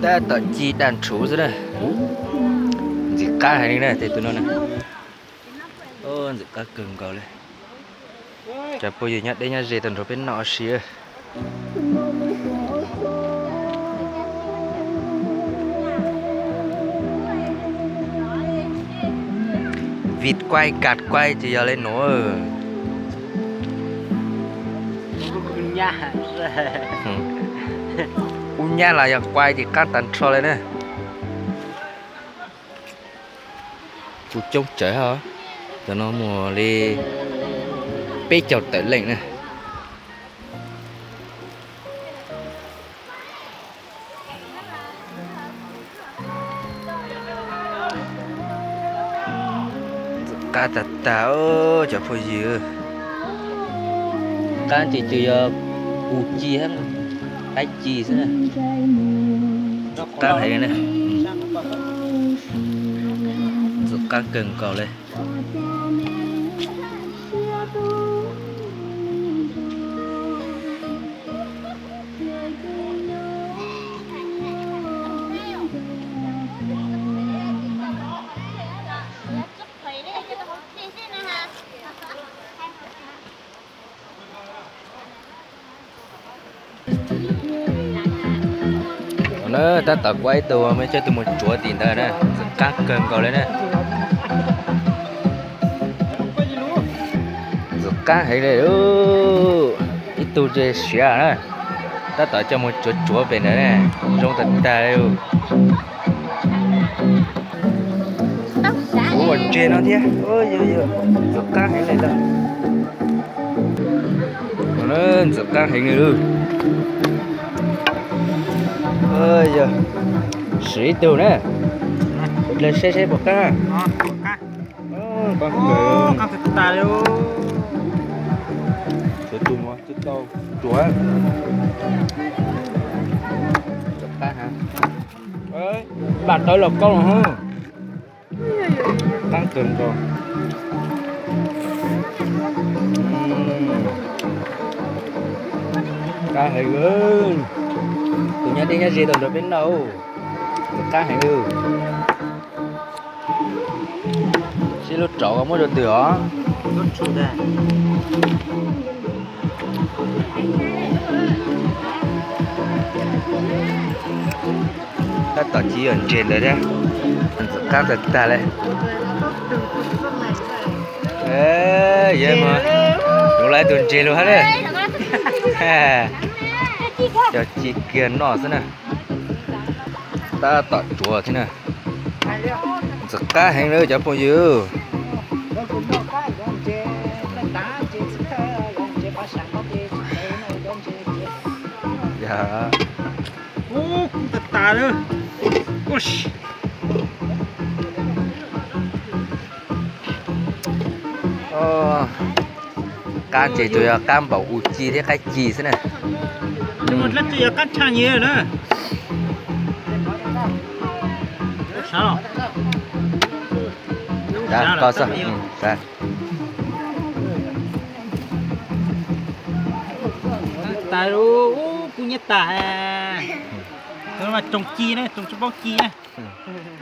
Tab tom ci daj ntshuv xwb na. Ntxim qab heev li na, tej tus no na. Ntxim qab kawg nkaus li. Cov phooj ywg nyob deb nyob ze tau nrog peb noj ua si. Vij quay, gad quay ces yog li nuav. Ub nyab los yog quay ces qab tag nrho li na. Kuj coob tsawv hab, cov no muaj li peb caug tawm leej na. Ntxim qab tag tag cov phooj ywg. Qab ces tsuas yog ua ci hab, qaib ci xwb na. Ntxim qab heev na. Ntxim qab kawg nkaus li. Na, tab tom kuaj ib tug, muaj ib tug mus tsuav tim ntawd na, ntxim qab kawg nkaus li na. Ntxim qab heev li, ib tug ces siav na, tab tom coj mus tsuav tsuav pem ntawd na, zoo tag tag li. Kuv ua ntseg no thiab, ntxim qab heev li lawm. Ntxim qab heev li. Yog, siv ib tug na, ua dlawg saib saib puas qab. Qab kawg. Tus mus tsis tau, ruam. Plam tawv los koj los. Qab kawg nkaus. Qab heev. Tus nyob deb nyob ze tau nrog peb noj. Qab heev. Sib lub rau muab rau twg os. Tab tom ci yuav ntseg ntawd thiab. Ntxim qab tag tag li. Yog mas, yuav lawv tus ntseg lug hab na. Cov ci kiag noj xwb na. Tab tom tsuav thiab na. Ntxim qab heev li cov phooj ywg. Yog. Ub, kuv tas tas lawm. Qab ces tsuas yog qab npaum ua ci thiab qaib ci xwb na. Qab tshaj nyiam na. Koj xwb. Tas, ub, kub nyiab tas. Mas tsoos ci na, tsoos tsis paub ci na.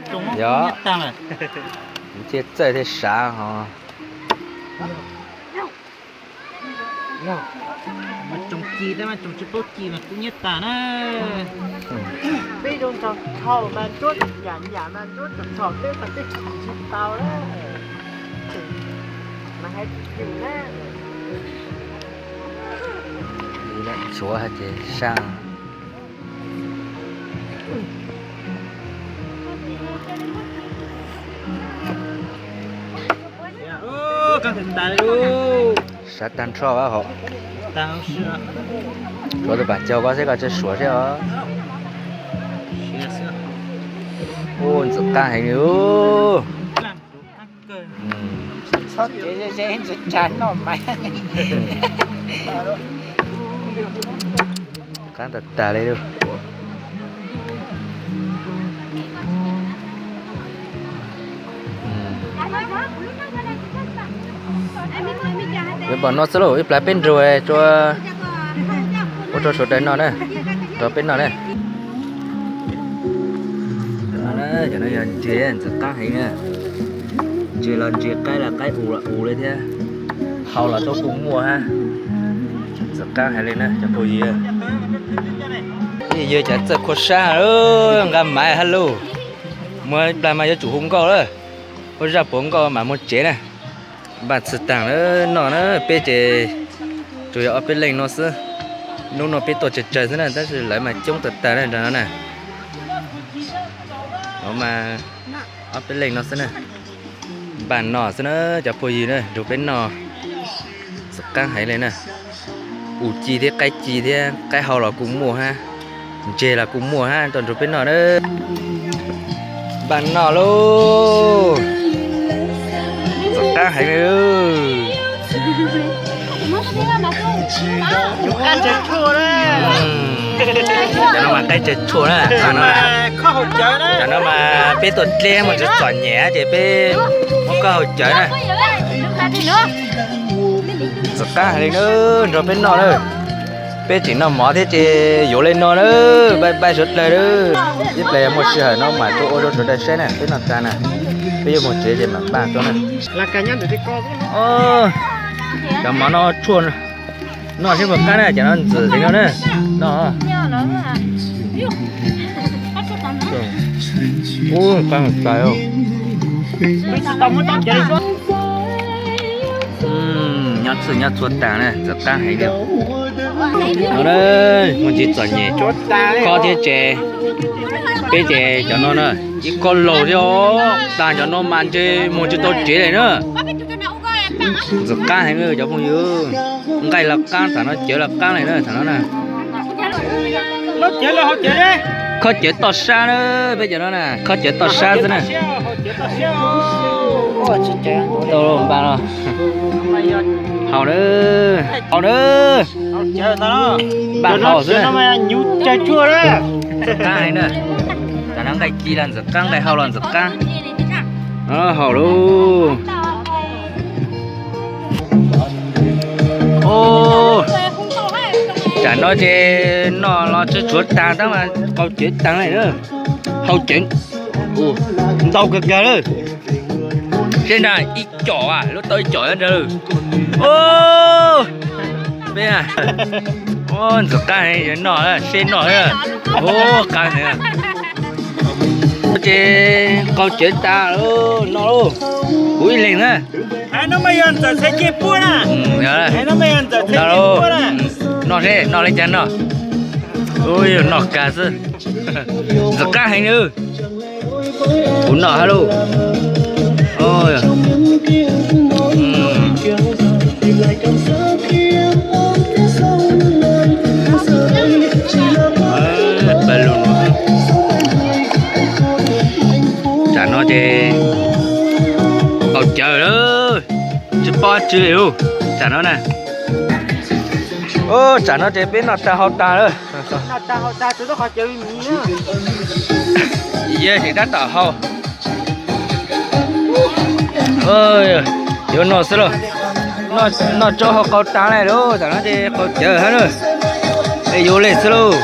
Tsoos kub nyiab tas lawm. Thiaj txawj thiaj sav ho. Mas tsoos ci tab mas tsoos tsis paub ci mas kub nyiab tas na. Peb zoo nraug thaum mas ntsuab yam yam mas ntsuab txom txom peb mas peb tsis tau na. Mas hais tsis na. Tshuav hais tias sab. Sab tag nrho hos. Tshuav tus pam caug koj xwb, koj tsis suav seb os. Ub, ntxim qab heev li. Txhob kev ze ze ntxim tsag noj mas. Qab tag tag li lauj. Peb pom no xwb lauj, ib plag peb nrug tsuas ua Rau sawv daws noj na, rau peb noj na. Cov no yog ntses ntxim qab heev na. Ntses los ntses, qaib los qaib, us los us li thiab. Hau los tuaj kuj muaj hab. Ntxim qab heev li na cov phooj ywg. Yog cov txawj khuab sab, nqa maiv hab lauj. Muaj ib plag mas yuav tsum hu nkauj lawm. Ua zaj puav nkauj mas muag tsev na. Npaj txhij taag na, noj na, peb ces tsuas yog ob peb leej no xwb. Hnub no peb tuaj tsawg tsawg xwb na, tab sis lawv mas coob tag tag na nrog no na. Ov mas ob peb leej no xwb na. Npaj noj xwb na cov phooj ywg na, nrug peb noj. Ntxim qab heev li na. Us ci thiab qaib ci thiab qaib hau los kuj muaj hab. Ntses los kuj muaj hab, tuaj nrug peb noj na. Npaj noj lauj. Ntxim qab heev li. Cov no mas qaib tsawg tshuaj na. Cov no mas peb tuaj dleb mus tsis txom nyem ces peb muab koj hau cawv na. Ntxim qab heev li na, nrog peb noj na. Peb tseem noj mov thiab ces yuav li no na. Bye bye sawv dlawg na. Ib pliag yog muaj sij hawm no mam rau ua rau sawv daws saib na, peb noj tag na. Peb yuav mus tsev ces mam npaj rau na. Cov mov no tshuaj noj seb puas qab na, cov no ntxim heev no na. Noj. Ub, qab tas. Nyob txhij nyob txhua taag na, txawm qab heev li. No na, muaj ntsis txom nyem, khob thiab tsev. Peb ces cov no na, ib khob laug thiab os, tas cov no mas ntshe mus tsis tau tsev li na. Ntxim qab heev cov phooj ywg, nqaij los qab, tham no cawv los qab li na, tham no na. Khob cawv toj sab na, peb cov no na, khob cawv toj sab xwb na. Tau npaj no. Haus na, haus na. Npaj haus xwb na. Ntxim qab heev na. Tam no nqaij ci los ntxim qab, nqaij hau los ntxim qab. Haus lauj. Tsam no ces noj los tsis tshuav taag tab mas qau cawv taag li na. Hau cawv ntau kawg kawg lawm. Seb nrag ib com, lub tau ib com nrag. Peb ntxim qab heev, noj seb noj. Ub, qab heev. Ces qau cawv tas lawm, noj lauj. Kuv ib leeg na. Noj seb noj li cas noj. Ub, noj kag xwb. Ntxim qab heev li. Kuv noj hab lauj. Tsam no ces qau cawv lawm, tsis paub tsi li lauj. Tsam no na, tsam no ces peb noj tag haus tag lawm. Yog tseem tab tom haus. Yuav noj xwb lauj. Noj tso haus qau tag li lauj, tam no ces qau cawv hab lauj. Es yuav li xwb lauj.